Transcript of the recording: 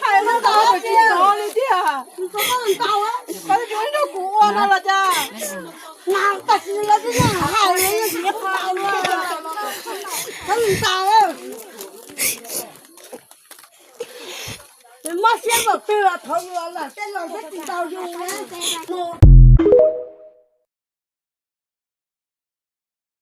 Hais ntau tsis hnov li tiag. Koj tsis nrog kuv ua no los cas? Tab sis lawv twb hais li, mob siab npaum twg los thov los lawm tej laus thiab tsis tau yus na.